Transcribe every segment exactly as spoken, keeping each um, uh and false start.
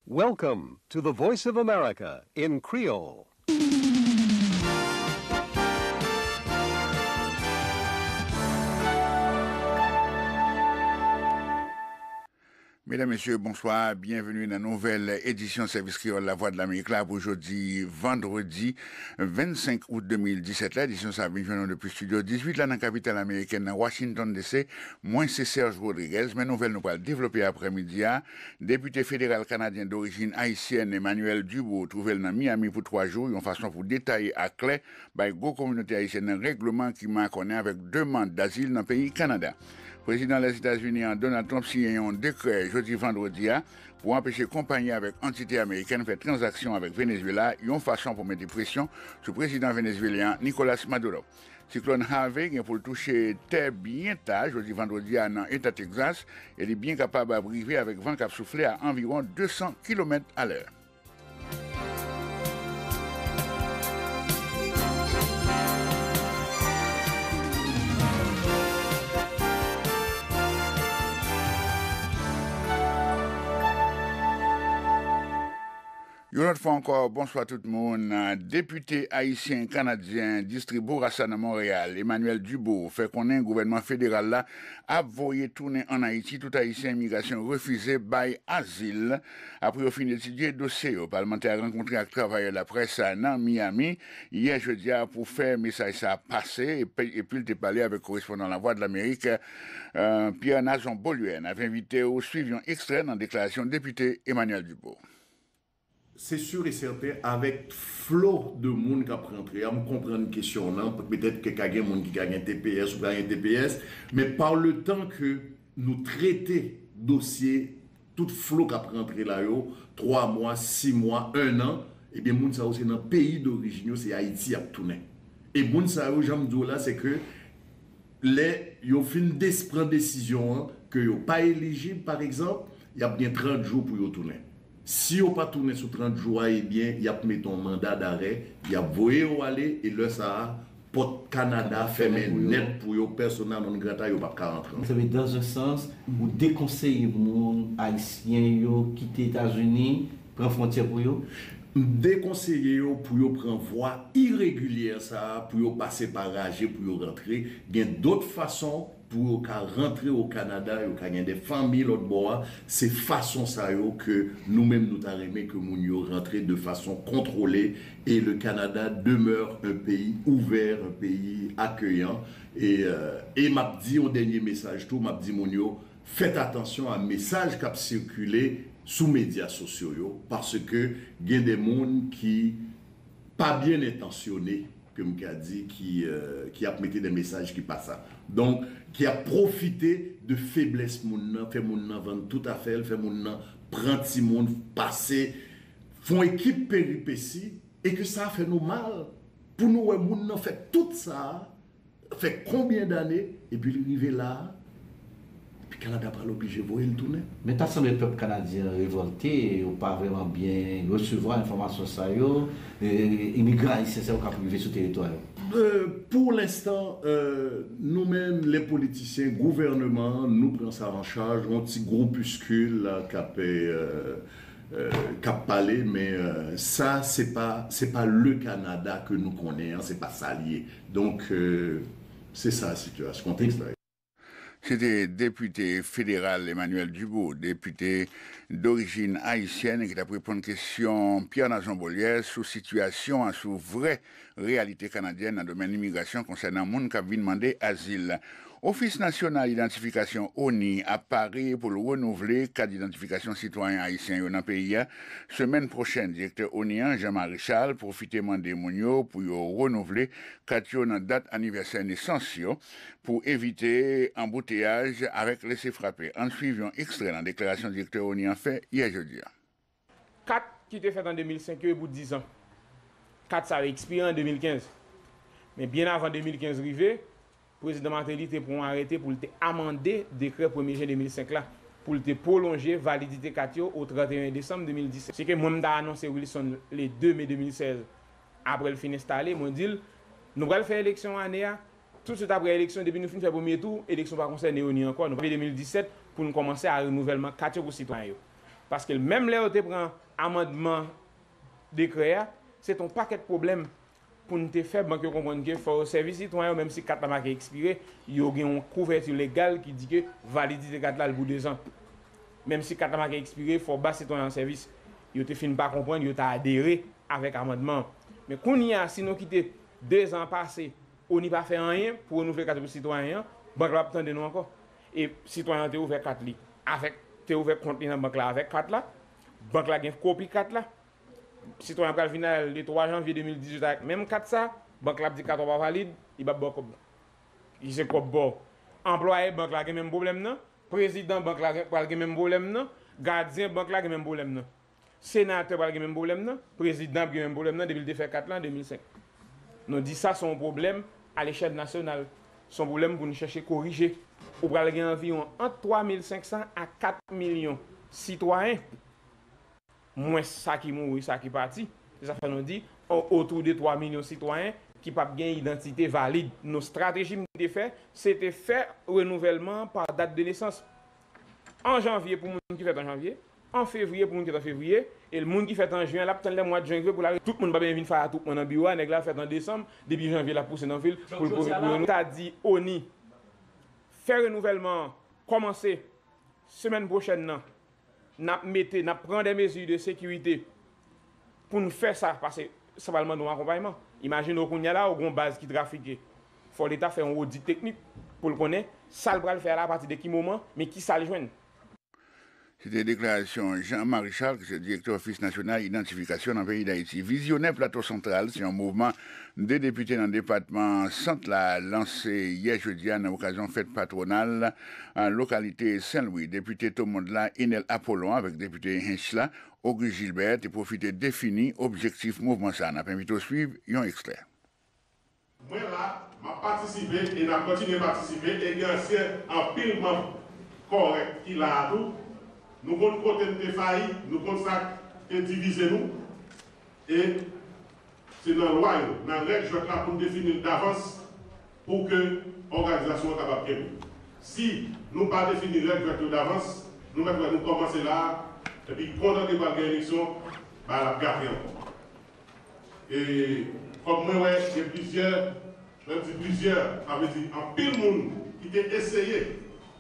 Welcome to the Voice of America in Creole. Medam, mesye, bonswa. Byenveni nan nouvèl edisyon Sèvis Kreyòl Lavwadlamerik la pou jodi vandredi vennsenk out de mil disèt la. Edisyon sa a vin jwenn nou depi estidyo dizuit la nan kapital amerikèn nan Washington D C. Mwen se Serge Rodriguez, men nouvèl nou pral devlope aprèmidi a. Depite federal kanadyen dorijin ayisyèn Emmanuel Dubourg twouve l nan Miami pou twa jou, yon fason pou detaye aklè bay gwo kominote ayisyèn nan règleman ki makònen avèk demann dazil nan peyi Kanada. Prezidan Lèzetazini an, Donald Trump, siyen yon dekrè jodi vandredi a pou anpeche konpayi avèk antite amerikèn fè tranzaksyon avèk Venezuela, yon fason pou mete presyon sou prezidan venezuelyen an, Nicolas Maduro. Siklòn Harvey gen pou l touche tè byen ta jodi vandredi a nan eta Texas, e li byen kapab ap rive avèk van k ap soufle a anviwon de san kilomèt alè. Yon lòt fwa ankò, bonswa tout moun. Depite ayisyen kanadyen distri Bourassa nan Monreyal, Emmanuel Dubourg, fè konnen gouvènman federal la ap voye tounen ann Ayiti tout ayisyen imigrasyon refize bay azil, apre yo fin etidye dosye yo. Palmantè a rankontre ak travayè laprès nan Miami yè jedi a pou fè mesaj sa a pase, epi, epi l te pale avèk korespondan Lavwadlamerik, euh, Pierre Nazon Beaulieu. N ap envite w swiv yon ekstrè nan deklarasyon depite Emmanuel Dubourg. Se sur e sèten, avèk flo de moun k ap rantre a, m konprann kesyon w lan, petèt ke ka gen moun ki ka gen T P S ou ka gen T P S, men par le temps que nou trete dosye tout flo k ap rantre la yo, twa mwa, sis mwa, en an, ebyen moun sa yo se nan peyi dorijin yo, se Ayiti y ap tounen. E moun sa yo, jan m di w la, se ke lè yo fin des- pran desizyon an ke yo pa elijib, pa egzanp, y ap gen trant jou pou yo tounen. Si yo pa tounen sou trant jou a, ebyen, y ap mete yon manda darè, y ap voye yo ale, e lè sa a, pòt Kanada fèmen nèt pou yo, persona non grata, yo p ap ka rantre ankò. Sa vle di, dans un sens, ou dekonseye moun ayisyen yo kite Etazini, pran fwontyè pou yo? M dekonseye yo pou yo pran vwa iregilyè sa a, pou yo pase pa raje, pou yo rantre. Gen dòt fason pou yo ka rantre o Kanada, yo ka gen de fanmi lòt bò a. Se fason sa yo ke nou menm nou ta renmen ke moun yo rantre de fason kontwole. Et le Canada demeure un pays ouvert, un pays accueillant. E, euh, e m ap di yon dènye mesaj tou, m ap di moun yo, fèt atansyon a mesaj k ap sikile sou medya sosyo yo, paske gen de moun ki pa byen entansyone, ke m ka di, ki, euh, ki ap mete de mesaj ki pa sa. Donk, ki ap pwofite de feblès moun nan, fè moun nan vann tout afè l, fè moun nan pran timoun, pase, fè yon ekip peripesi, e ke sa fè nou mal pou nou wè moun nan fè tout sa a, fè konbyen dane, epi li rive la a, epi Kanada pral oblije voye l tounen. Men ta sanble pèp kanadyen an revòlte, yo pa vrèman byen resevwa enfòmasyon sa yo, e, imigran ayisyen sa yo k ap rive sou teritwa yo. Euh, pour l'instant, euh, nou menm, les politiciens, gouvènman an, nou pran sa an chaj, yon ti groupiskil la k ap, euh, euh, k ap pale, men, euh, sa, se pa, se pa le Canada ke nou konnen an, se pa sa l ye. Donk, euh, se sa sitiyasyon, kontèks la. Se te depite federal Emmanuel Dubourg, depite dorijin ayisyèn, ki t ap reponn kesyon Pierre Nazon Beaulieu sou sitiyasyon an, sou vrè reyalite kanadyèn nan domèn imigrasyon konsènan moun k ap vin mande azil. Ofis Nasyonal Idantifikasyon, ONI, ap pare pou l renouvle kat idantifikasyon sitwayen ayisyen yo nan peyi a. Semèn pwochèn, direktè ONI an, Jean Maréchal, pwofite mande moun yo pou yo renouvle kat yo nan dat anivèsè nesans yo pou evite anbouteyaj avèk lese frape. Ann swiv yon ekstrè nan deklarasyon direktè ONI an fè yè jedi a. Kat ki te fèt an de mil senk yo, e pou diz an. Kat sa yo ekspire an de mil kenz. Men byen avan de mil kenz rive, Prezidan Martelly te pran yon arete pou l te amande dekrè premye jen de mil senk la, pou l te pwolonje validite kat yo o trannteyen desanm de mil disèt. Se ke mwen m ta anonse Wilson le de me de mil sèz, apre l fin enstale, mwen di l, nou pral fè eleksyon ane a, toutswit apre eleksyon, depi nou fin fè premye tou, eleksyon pa konsène ONI ankò, nou pral de mil disèt pou n kòmanse a renouvèlman kat yo pou sitwayen yo. Paske menm lè yo te pran amandman dekrè a, se t on pakèt pwoblèm pou n te fè bank yo konprann ke fò yo sèvi sitwayen yo, menm si kat la make ekspire, yo gen yon kouvèti legal ki di ke validite kat la, l pou dezan. Menm si kat la make ekspire, fò ba sitwayen an sèvis. Yo te fin pa konprann, yo ta adere avèk amandman an. Men kounye a, si nou kite dezan pase, ONI pa fè anyen pou renouvle kat pou sitwayen an, bank la p ap tande nou ankò. E sitwayen an te ouvè kat li avèk, te ouvè kont li nan bank la avèk kat la, bank la gen kopi kat la. Sitwayen an pral vin al le twa janvye de mil dizuit avèk menm kat sa, bank la ap di kat ou pa valid, li p ap ba w kòb. Li se kòb ba w. Anplwaye bank la gen menm pwoblèm nan, prezidan bank la gen, pral gen menm pwoblèm nan, gadyen bank la gen menm pwoblèm nan. Senatè pral gen menm pwoblèm nan, prezidan ap gen menm pwoblèm nan depi l te fè kat la an de mil senk. Nou di sa se yon pwoblèm alechèl nasyonal. Se yon pwoblèm pou n chèche korije. Ou pral gen anviwon ant twa mil senk san a kat milyon sitwayen, mwens sa ki mouri, sa ki pati. Se sa fè nou di, o-, otou de twa milyon sitwayen ki p ap gen idantite valid. Nou estrateji m te fè, se te fè renouvèlman an pa dat de nesans. An janvye pou moun ki fèt an janvye, an fevriye pou moun ki fèt an fevriye, e moun ki fèt an jen, l ap tann lè mwa jen rive pou l al. Tout moun pa bezwen vin fè atwoupman nan biwo a, nèg la fèt an desanm, depi janvye l ap pouse nan vil pou l pwofite pou renouvle. Ta di ONI, fè renouvèlman an kòmanse semèn pwochèn nan. N ap mete, n ap pran de mezi de sekirite pou n fè sa, paske sa pral mande yon akonpayman. Imajine w kounye a la, ou gen yon baz ki trafike. Fò Leta fè yon odit teknik pou l konnen sa l pral fè a la, apati de ki moman, men ki sa l jwenn. Se te deklarasyon Jean Maréchal, ki se direktè Ofis Nasyonal Idantifikasyon nan peyi Dayiti. Vizyonè Plato Santral, se yon mouvman de depite nan depatman Sant la lanse yè jedi a nan okazyon fèt patwonal, a, lokalite Sen Lwi. Depite Tomond la, Enel Apollon, avèk depite Hinch la, Auguste Gilbert, te pwofite defini objektif mouvman sa a. N ap envite w swiv yon ekstrè. Mwen la, m ap patisipe e n ap kontinye patisipe e gen ansyen anpil manm kòrèk ki la a tou. Nou konn kote n te fayi, nou konn sa k te divize nou. E se nan lwa yo, nan règ jwèt la pou n defini l davans pou ke òganizasyon an kapab kenbe. Si nou pa defini règ jwèt yo davans, nou mèt wè nou kòmanse la a, epi kontan ke pral gen eleksyon, bagay la ap gate ankò. E kòm mwen wè, gen plizyè, lè m di plizyè, sa vle di anpil moun ki te eseye.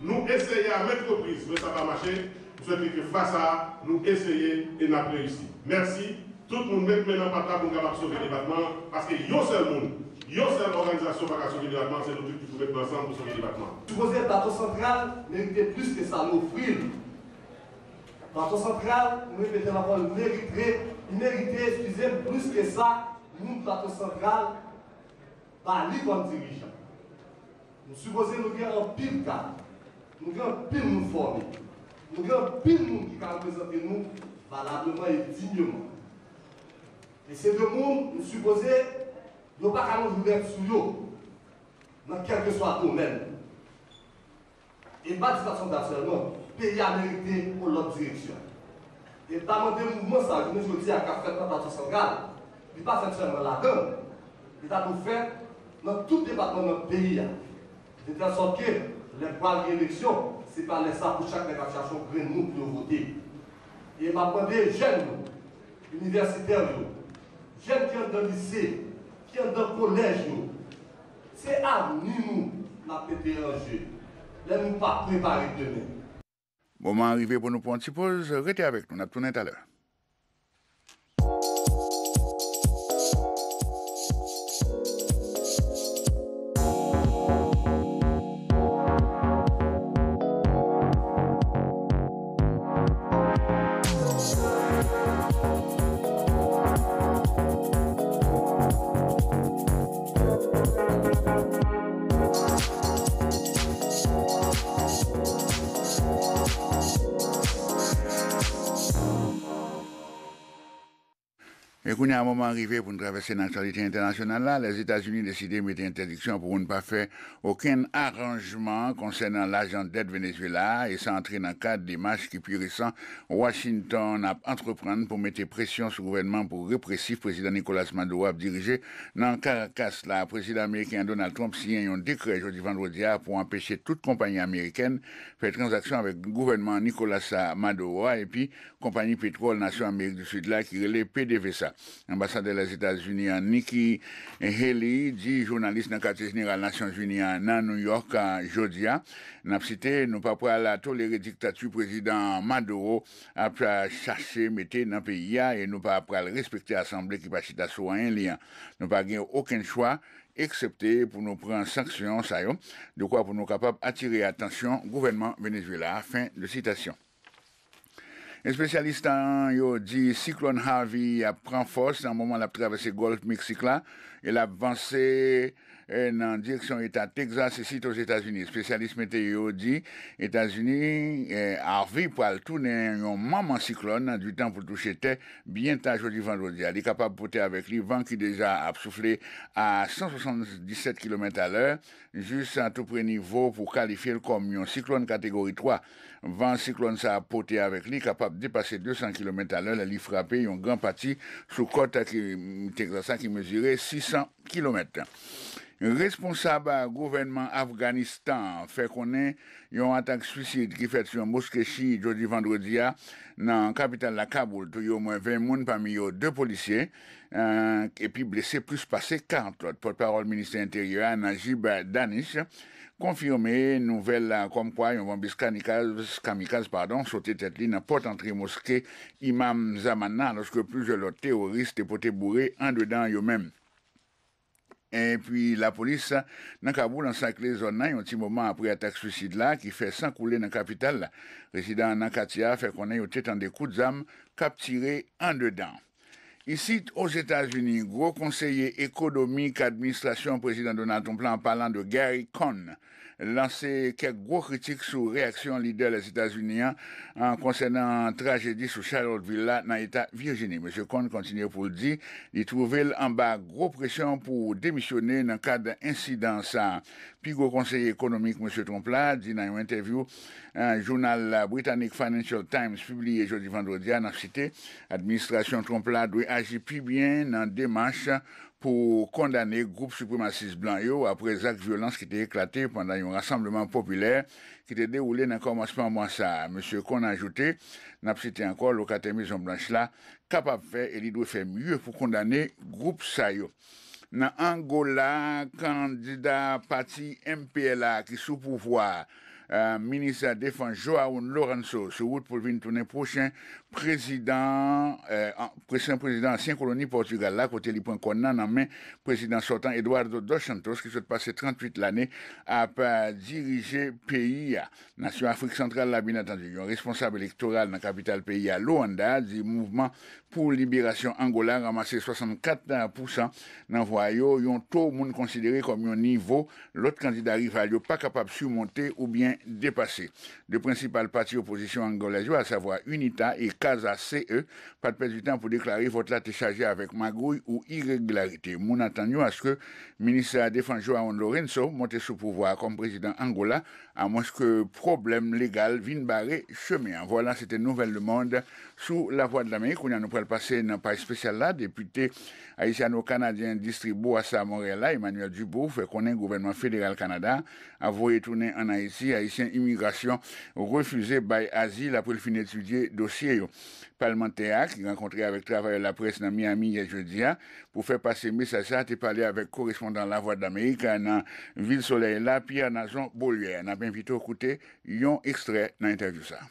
Nou eseye a maintes reprises, men sa pa mache. M swete ke fwa sa a, nou eseye e n ap reyisi. Mèsi. Tout moun met men nan pat la pou n kapab sove depatman an, paske yon sèl moun, yon sèl òganizasyon pa ka sove depatman an, se nou tout ki pou met men ansanm pou sove depatman an. Sipoze Plato Santral merite plis ke sa nou ofri l. Plato Santral, m repete l ankò, li merite, li merite, eskize m, plis ke sa, moun Plato Santral ba li kòm dirijan. Nou sipoze nou gen anpil kad, nou gen anpil moun fòme, nou gen anpil moun ki ka reprezante nou valableman e digneman. E se de moun, nou sipoze, yo pa ka louvri lèt sou yo, nan kèlkeswa domèn. E m pa di Plato Santral sèlman, peyi a merite yon lòt direksyon. E m ta mande mouvman sa a, jounen jodi a, k ap fèt nan Plato Santral, li pa fèt sèlman ladan l, li ta dwe fèt nan tout depatman nan peyi a. De tèl sòt ke, lè pral gen eleksyon, se pa lè sa pou chak nèg ap chache yon grenn moun pou yo vote. E m ap mande jèn yo, inivèsitè yo, jèn ki anndan lise, ki anndan kolèj yo, se avni nou n ap mete an je lè nou pa prepare demen. Moman an rive pou nou pran yon ti poz, rete avèk nou, n ap tounen talè. E kounye a, moman an rive pou n travèse nan aktyalite entènasyonal la. Lèzetazini deside mete entèdiksyon pou moun pa fè okenn aranjman konsènan lajan dèt Venezuela a, e sa antre nan kad demach ki pi resan Washington ap antreprann pou mete presyon sou gouvènman pou represif Prezidan Nicolas Maduro ap dirije nan Caracas la. Prezidan ameriken an, Donald Trump, siyen yon dekrè jodi vandredi a pou anpeche tout konpayi amerikèn fè tranzaksyon avèk gouvènman Nicolas Maduro a epi konpayi petwòl nasyon Amerik di Sid la ki rele PDVSA. Anbasadè Lèzetazini an, Nikki Haley, di jounalis nan Katye Jeneral Nasyonzini an nan New York, a, jodi a, n ap site, "Nou pa pral tolere diktati Prezidan Maduro ap, a, chache mete nan peyi a, e nou pa pral respekte asanble ki pa chita sou anyen li an. Nou pa gen okenn chwa eksepte pou nou pran sanksyon sa yo, dekwa pou nou kapab atire atansyon gouvènman Venezuela a." Fen de sitasyon. Espesyalis yo di siklòn Harvey ap pran fòs nan moman l ap travèse Gòlf Meksik la, e l ap vanse, e, nan direksyon eta Texas, isit Ozetazini. Espesyalis meteo yo di Etazini, e, Harvey pral tounen yon manman siklòn, di tan pou l touche tè byen ta jodi vandredi a. Li kapab pote avèk li van ki deja ap soufle a san swasanndisèt kilomèt alè, jis a tou pre nivo pou kalifye l kòm yon siklòn kategori twa. Van siklòn sa a pote avèk li kapab depase de san kilomèt alè lè li frape yon gran pati sou kòt ki, Texas la, ki mezire sis san kilomèt. Responsab gouvènman Afganistan fè konnen yon atak swisid ki fèt sou yon moske chiit jodi vandredi a nan kapital la, Kaboul, touye omwen ven moun, pami yo de polisye, eh, epi blese plis pase karant lòt. Pòtpawòl ministè enteryè a, Najib Danish, konfime nouvèl la kòmkwa yon bonbis kamikaz, kamikaz, padon, sote tèt li nan pòt antre moske Imam Zaman nan, alòske plizyè lòt teworis te pote boure andedan yo menm. Epi lapolis nan Kaboul ansèkle zòn nan yon ti moman apre atak swisid la ki fè san koule nan kapital la. Rezidan nan katye a fè konnen yo te tande kout zam k ap tire andedan. Isit Ozetazini, gwo konseye ekonomik administrasyon Prezidan Donald Trump la, an palan de Gary Cohn, lanse kèk gwo kritik sou reyaksyon lidè Lèzetazini an, an konsènan trajedi sou Charlottesville la nan eta Virjini. Mesye Cohn kontinye pou l di li twouve l anba gwo presyon pou demisyone nan kad ensidan sa a. Pi gwo konseye ekonomik Mesye Trump la di nan yon entèvyou, eh, jounal britanik Financial Times pibliye jodi vandredi a, n ap site, administrasyon Trump la dwe aji pi byen nan demach pou kondane gwoup sipremasis blan yo apre zak vyolans ki te eklate pandan yon rasanbleman popilè ki te dewoule nan kòmansman mwa sa a. Mesye Cohn ajoute, n ap site ankò, lokatè Mezon Blanch la kapab fè e li dwe fè mye pou kondane gwoup sa yo. Nan Angola, kandida pati M P L A ki sou pouvwa a, eh, minis defans João Lourenço sou wout pou l vin tounen pwochen prezidan, eh, an-, pwochen prezidan ansyen koloni Pòtigal la, kote li pran kòn nan nan men prezidan sòtan Eduardo dos Santos, ki sot pase tranntuit lane ap, eh, dirije peyi a. Nasyon Afrik Santral la, byen antandi. Yon responsab elektoral nan kapital peyi a, Luanda, di mouvman pou liberasyon Angola ranmase swasannkat pousan nan vwa yo, yon to moun konsidere kòm yon nivo lòt kandida rival yo pa kapab simonte oubyen depase. De prensipal pati opozisyon angolèz yo, asavwa UNITA e Casa C E, pa t pèdi tan pou deklare vòt la te chaje avèk magouy ou iregilarite. Moun atann yo aske minis defans João Lourenço monte sou pouvwa a kòm prezidan Angola, amwenske pwoblèm legal vin bare chemen an. Vwala, se te nouvèl lemonn sou Lavwadlamerik. Kounye a, nou pral pase nan paj espesyal la. Depite ayisyano-kanadyen distri Boasa Monreyal la, Emmanuel Dubourg, fè konnen gouvènman federal Kanada a voye tounen ann Ayiti Ayisyen imigrasyon refize bay azil apre l fin etidye dosye yo. Palmantè a, ki rankontre avèk travayè laprès nan Miami yè jedi a pou fè pase mesaj sa a, te pale avèk korespondan Lavwadlamerik nan Vil Solèy la, Pierre Nazon Beaulière. N ap envite w koute yon ekstrè nan entèvyou sa a.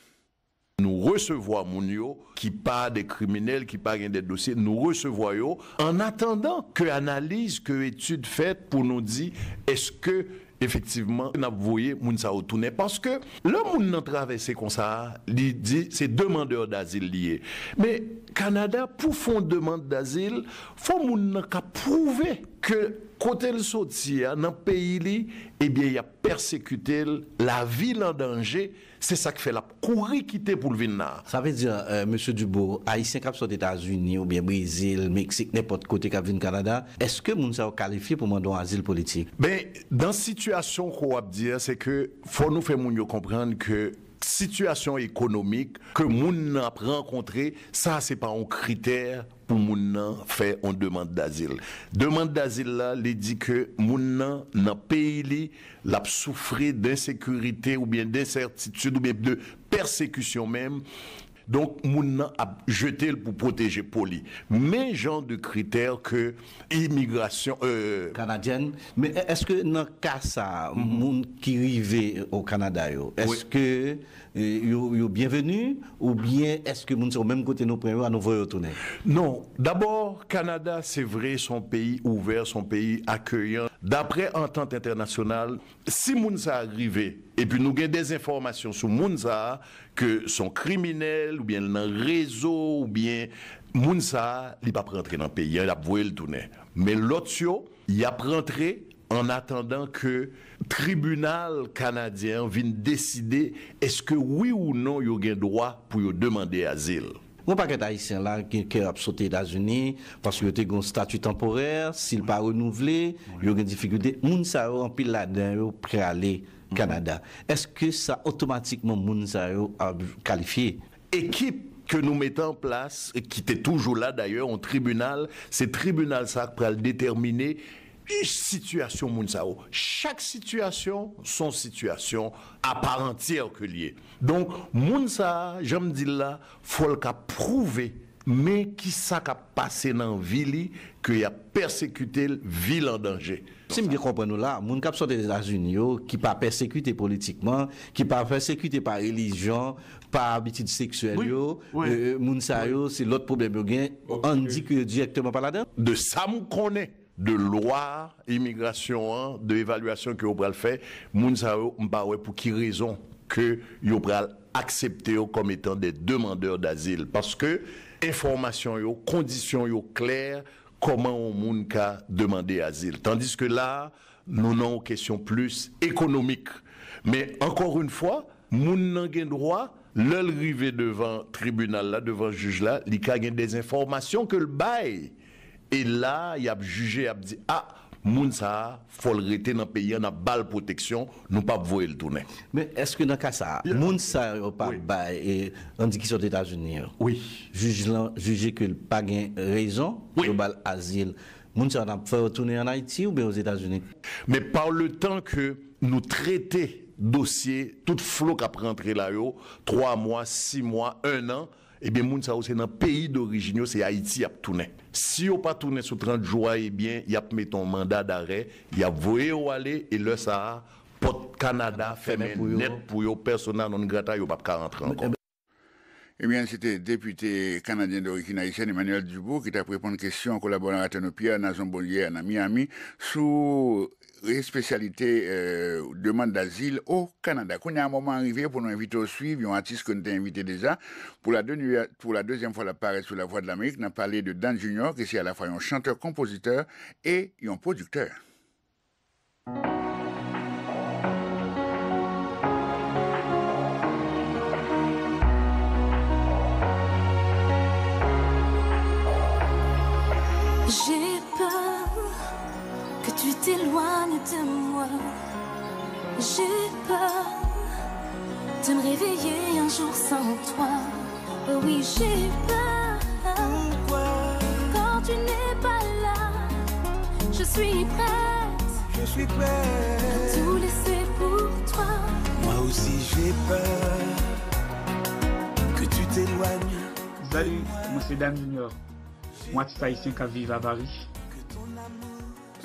Nou resevwa moun yo ki pa de kriminèl, ki pa gen de dosye, nou resevwa yo an atandan ke analiz, ke etid fèt pou nou di èske efektivman n ap voye moun sa yo tounen. Paske lè moun nan travèse konsa a, li di se demandè dazil li ye. Men Kanada, pou fè yon demann dazil, fò moun nan ka pwouve ke kote l soti a, nan peyi li, ebyen, y ap pèsekite l, lavi l an danje, se sa k fè l ap kouri kite pou l vin la a. Sa vle di, euh, mesye Dubourg, Ayisyen k ap sot Etazini oubyen Brezil, Meksik, nenpòt kote k ap vin Kanada, èske moun sa yo kalifye pou mande yon azil politik? Ben, nan sitiyasyon ke w ap di a, se ke fò nou fè moun yo konprann ke sitiyasyon ekonomik ke moun nan ap rankontre, sa se pa yon kritè pou moun nan fè yon demann dazil. Demann dazil la, li di ke moun nan, nan peyi li, l ap soufri d ensekirite oubyen d ensètitid oubyen de pèsekisyon menm. Donk, moun nan ap jete l pou pwoteje po li. Men jan de kritè ke imigrasyon, euh, kanadyèn. Men è-, èske nan ka sa a, moun ki rive o Kanada yo, èske, e, yo, yo byenveni, oubyen èske moun sa yo, menm kote nou pran yo a, nou voye yo tounen? Non. Dabò, Kanada, se vre, se yon peyi ouvè, se yon peyi akeyan. Daprè antant entènasyonal, si moun sa a rive, epi nou gen de enfòmasyon sou moun sa a, ke se yon kriminèl, oubyen l nan rezo, oubyen moun sa a, li p ap rantre nan peyi an, y ap voye l tounen. Men lòt yo, y ap rantre an atandan ke tribinal kanadyen an vin deside èske wi ou non yo gen dwa pou yo demande azil. Gon pakèt Ayisyen la gen kè ap sote Etazini, paske yo te gen yon stati tanporè, si l pa renouvle, yo gen difikilte. Moun sa yo, anpil ladan yo prale Kanada. Èske sa otomatikman moun sa yo ap kalifye? Ekip ke nou mete an plas, ki te toujou la dayè, yon tribinal, se tribinal sa a k pral detèmine sitiyasyon moun sa yo. Chak sitiyasyon, se yon sitiyasyon aparantyè ke l ye. Donk, moun sa a, jan m di l la, fò l ka pwouve, men kisa k ap pase nan vi li, ke y ap pèsekite l, vi l an danje. Si m byen konprann ou la, moun k ap sòti Etazini yo, ki pa pèsekite politikman, ki pa pèsekite pa relijyon, pa abitid seksyèl yo, euh, moun sa yo, se lòt pwoblèm yo gen, ann di ke yo dirèkteman pa ladan? De sa m konnen, de lwa imigrasyon an, de evalyasyon ke yo pral fè, moun sa yo, m pa wè pou ki rezon ke yo pral aksepte yo kòm etan de demandè dazil. Paske enfòmasyon yo, kondisyon yo klè, kòman yon moun ka demande azil. Tandiske la a, nou nan yon kesyon plis ekonomik. Men, ankò yon fwa, moun nan gen dwa, lè l rive devan tribinal la, devan jij la, li ka gen de enfòmasyon ke l bay. E la, y ap jije, y ap di, a, moun sa a, fò l rete nan peyi an, n ap ba l pwoteksyon, nou p ap voye l tounen. Men èske nan ka sa a, moun sa yo pa bay, e, ann di ki sòti Etazini yo, jij lan jije ke l pa gen rezon pou yo ba l azil, moun sa yo n ap fè yo tounen ann Ayiti oubyen Ozetazini? Men pa le tan ke nou trete dosye tout flo k ap rantre la yo, twa mwa, sis mwa, en an, ebyen, moun sa yo se nan peyi dorijin yo, se Ayiti y ap tounen. Si yo pa tounen sou trant jou a, ebyen, y ap mete yon manda darè, y ap voye yo ale, e lè sa a, pòt Kanada fèmen nèt pou yo, persona non grata, yo p ap ka rantre ankò. Ebyen, se te depite kanadyen dorijin ayisyèn Emmanuel Dubourg ki t ap reponn kesyon kolaboratè nou Pierre Nazon Beaulière nan Miami sou espesyalite, euh, demann dazil o Kanada. Kounye a, moman an rive pou nou envite w swiv yon atis ke nou te envite deja. Pou la deni-, pou la dezyèm fwa, l ap parèt sou Lavwadlamerik nan pale de Dan Junior, ki se alafwa yon chantè, konpozitè e yon pwodiktè. J'ai peur que tu t'éloignes de moi. J'ai peur de me réveiller un jour sans toi. Oh oui, j'ai peur. Pourquoi? Quand tu n'es pas là, je suis prête. Je suis prêt. À tout laisser pour toi. Moi aussi j'ai peur que tu t'éloignes. Salut, mwen se Dan Junior, yon atis ayisyen k ap viv a Paris.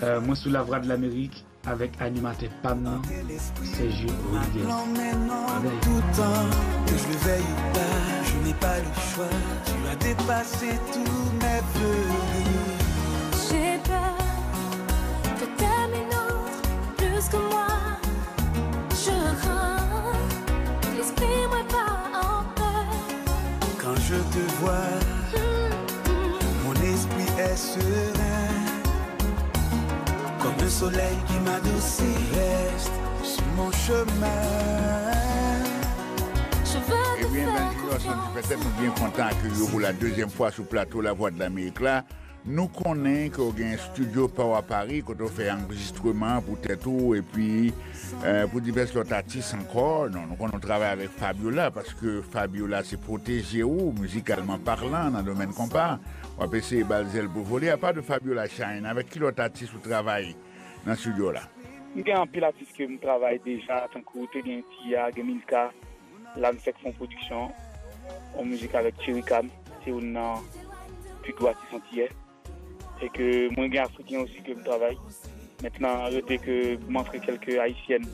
Euh, mwen sou Lavwadlamerik avèk animatè pa m nan, Sergio Rodriguez. Bye bye. Tout temps, que je le veuille ou pas, je n'ai pas le choix. Tu as dépassé tous mes vœux. J'ai peur que t'aimes une autre plus que moi. Je crains, l'esprit moi pas en paix. Quand je te vois, mon esprit est serein. Soleil qui m'adoucit, reste sur mon chemin. Ebyen, Danjinyon santi petèt nou byen kontan akeyi yo pou la dezyèm fwa sou plato Lavwadlamerik la. Nou konnen ke w gen estidyo pa w a Pari, kote w fè anrejistreman pou tèt ou, epi, eh, pou divès lòt atis ankò. Non, nou konnen w travay avèk Fabiola, paske Fabiola se pwoteje w, mizikalman palan, nan domèn konpa. W ap eseye ba l zèl pou vole. Apa de Fabiola Shine, avèk ki lòt atis ou travay nan estidyo la? M gen anpil atis ke m travay deja, tankou te gen Tia, gen Milka. La m fèk fè yon pwodiksyon, yon mizik avèk Cherry Cam, se youn nan pi gwo atis antiyè. E ke mwen gen Afriken osi ke m travay. Mentnan, rete ke m antre kèlke Ayisyèn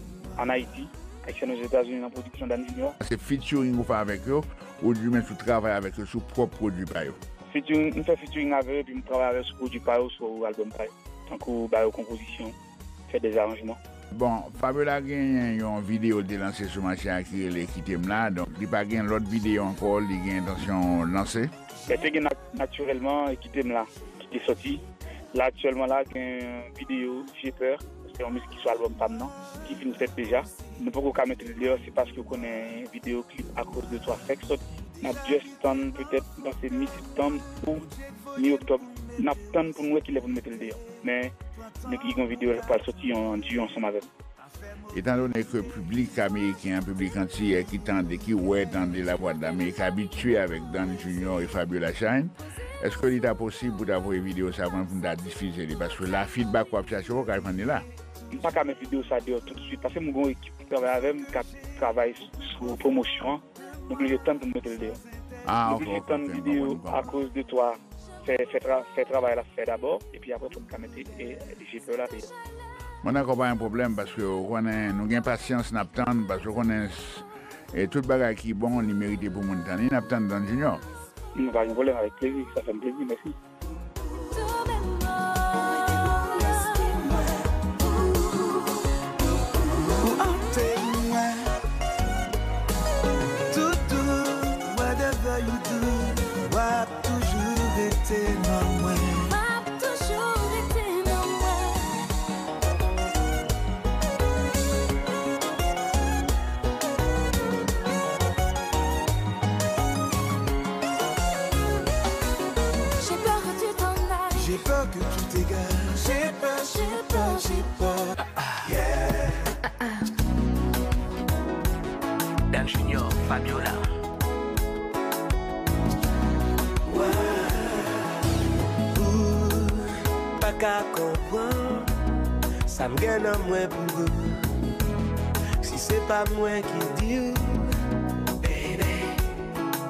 ann Ayiti, Ayisyèn Ozetazini nan pwodiksyon Dan Junior. Se featuring ou fè avèk yo, oudimens ou travay avèk yo sou pwòp pwodui pa yo? Featuring, m fè featuring avè yo, epi m travay avè yo sou pwodui pa yo, sou albòm pa yo. Tankou ba yo konpozisyon, fè de zaranjman. Bon, Fabiola genyen yon videyo l te lanse sou mache a ki rele Kite m la. Donk, li pa gen lòt videyo ankò li gen entansyon lanse? Li te gen nat-, natirèlman, Kite m la, ki te soti. La, aktyèlman la, gen videyo J'ai peur, se yon mizik ki sou albòm pa m nan, ki fin fèt deja. Nou poko ka mete l deyò, se paske w konnen videyo klip À cause de toi fèk soti. N ap just tann petèt, m panse mi septanm ou mi oktòb. N ap tann pou n wè kilè pou n mete l deyò. Men, nou ki gen yon videyo k pral soti, yon, yon duo ansanm avè m. Etan done ke piblik ameriken an, piblik antiyè ki tande, ki wè, tande Lavwadlamerik abitye avèk Dan Junior e Fabiola Shine, èske li ta posib pou ta voye videyo sa pou mwen pou m ta difize li? Paske la, feedback w ap chache, w ka jwenn li la. M pa ka met videyo sa deyò toutswit, paske m gen yon ekip ki travay avè m, k ap travay sou, sou pwomosyon an. Nou blije tann pou n mete l deyò. Ah, nou blije tann videyo À cause de toi fè, fè, tra, fè travay la fè dabò, epi apre pou n ka mete, e, J'ai peur la deyò. Mwen dakò, pa gen pwoblèm, paske w konnen, nou gen pasyans, n ap tann, paske w konnen, e, tout bagay ki bon, li merite pou moun tann li, n ap tann Dan Junior. Nou pa gen pwoblèm, avèk plezi, sa fè m plezi, mèsi. Ou ap te mwen. Toutou, whatever you do, w ap toujou rete nan mwen. W ap toujou rete nan mwen. J'ai peur que tu t'en ailles. J'ai peur que tu t'égares. J'ai peur, j'ai peur, j'ai peur. Yeah. Dan Junior, Fabiola. Ou pa ka konprann sa m gen nan mwen pou ou. Si se pa mwen ki di w, baby,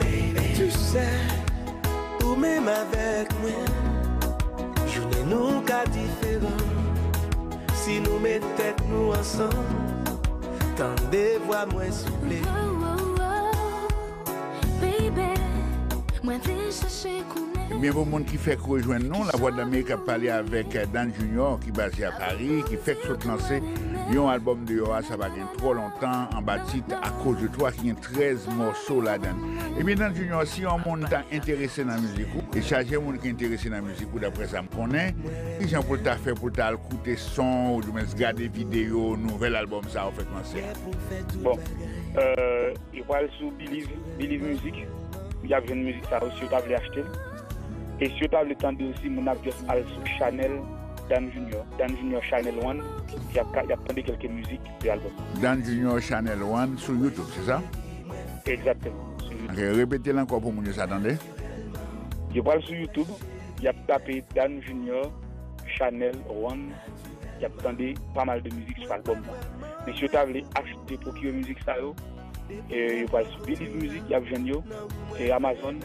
baby, tu sais, ou menm avèk mwen, jounen nou ka diferan. Si nou met tèt nou ansanm, tande vwa mwen souple. Oh, oh, oh, baby, mwen te chache konnen. Ebyen, pou moun ki fèk rejwenn nou, Lavwadlamerik ap pale avèk, eh, Dan Junior, ki baze a Pari, ki fèk sot lanse yon albòm deyò a, sa pa gen twò lontan, anba tit À cause de toi, ki gen trèz mòso ladan l. Ebyen, Dan Junior, si yon moun ta enterese nan mizik ou, e chaje moun ki enterese nan mizik ou, daprè sa m konnen, kijan pou l ta fè pou l ta al koute son, oudimens gade videyo nouvèl albòm sa a w fèk lanse a? Bon, euh, yo pral sou Believe, Believe Music, y ap jwenn mizik sa yo si yo ta vle achte l. E si yo ta vle tande osi, moun ap just al sou chanèl Dan Junior, Dan Junior Channel One, y ap ka, y ap tande kèlke mizik de albòm. Dan Junior Channel One sou YouTube, se sa? Egzakteman, sou YouTube. Ok, repete l ankò pou moun yo sa tande. Yo pral sou YouTube, y ap tape Dan Junior Channel One, y ap tande pa mal de mizik sou albòm nan. Men si yo ta vle achte, pwokire mizik sa yo, e, yo pral sou Believe Music, y ap jwenn yo, e Amazon,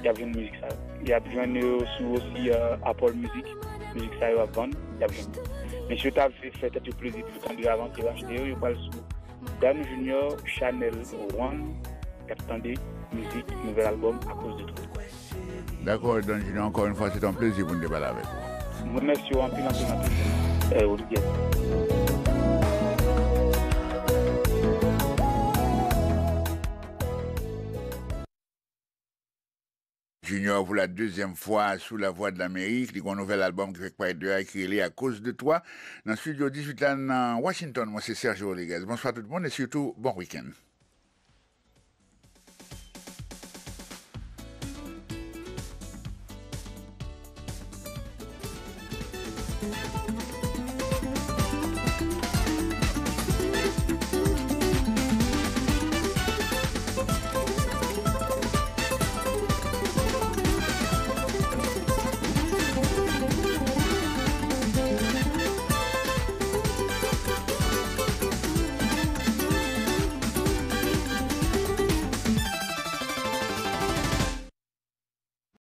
y ap jwenn mizik sa yo. Y ap jwenn yo sou osi, euh, Apple Music, mizik sa yo ap vann, y ap jwenn yo. Men si yo ta vle fè tèt yo plezi pou yo tande avan ke yo achte yo, yo pral sou Dan Junior Channel One, y ap tande mizik nouvèl albòm À cause de toi. Dakò, Dan Junior, ankò yon fwa, se te yon plezi pou n te pale avèk ou. Mwen remèsye w anpil, anpil, anpil, eh, Rodriguez. Junior pou la dezyèm fwa sou Lavwadlamerik. Li gen yon nouvèl albòm ki fèk parèt deyò a ki rele À cause de toi. Nan studio dizuit la nan Washington, mwen se Serge Rodriguez. Bonswa tout moun e sitou bon wikenn.